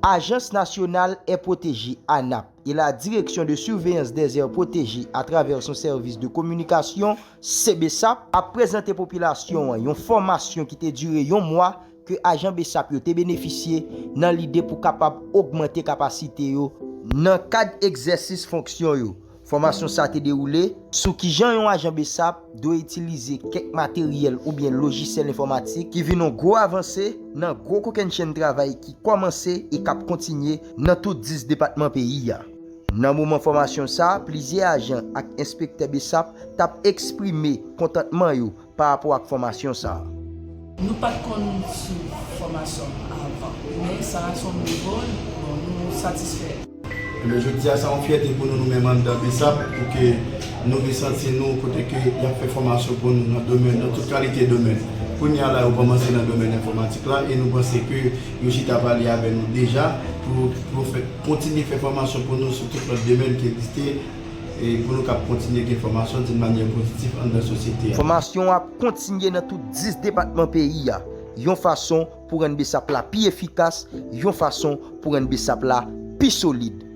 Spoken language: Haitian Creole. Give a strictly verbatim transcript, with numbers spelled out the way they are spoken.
Agence Nationale Air Protégée, ANAP, et la Direction de Surveillance des Aires Protégées à travers son service de communication, C B S A P, ap prezante popilasyon an yon fòmasyon ki te dire yon mwa ke ajan B S A P yo te benefisye nan lide pou kapab ogmante kapasite yo nan kad egzèsis fonksyon yo. Fòmasyon sa te dewoule sou kijan yon ajan B S A P dwe itilize kèk materyèl oubyen lojisyèl enfòmatik ki vin yon gwo avanse nan gwo kokennchenn travay ki kòmanse e k ap kontinye nan tout dis depatman peyi a. Nan moman fòmasyon sa a, plizyè ajan ak enspektè B S A P t ap eksprime kontantman yo pa rapò ak fòmasyon sa a. Nou pa t konn sou fòmasyon an avan, men sa a se yon nouvo, bon, nou satisfè. Ebyen, jodi a, sa yon fyète pou nou, nou menm anndan B S A P, pou ke nou gen santi nou kote ke y ap fè fòmasyon pou nou nan domèn, nan tout kalite domèn. Kounye a la, yo kòmanse nan domèn enfòmatik la, e nou panse ke yo chita pale avè nou deja pou, pou fè, kontinye fè fòmasyon pou nou sou tout lòt domèn ki egziste, e pou nou kab kontinye gen fòmasyon d'une manière positive anndan sosyete a. Fòmasyon an ap kontinye nan tout dis depatman peyi a, yon fason pou rann B S A P la pi efikas, yon fason pou rann B S A P la pi solid.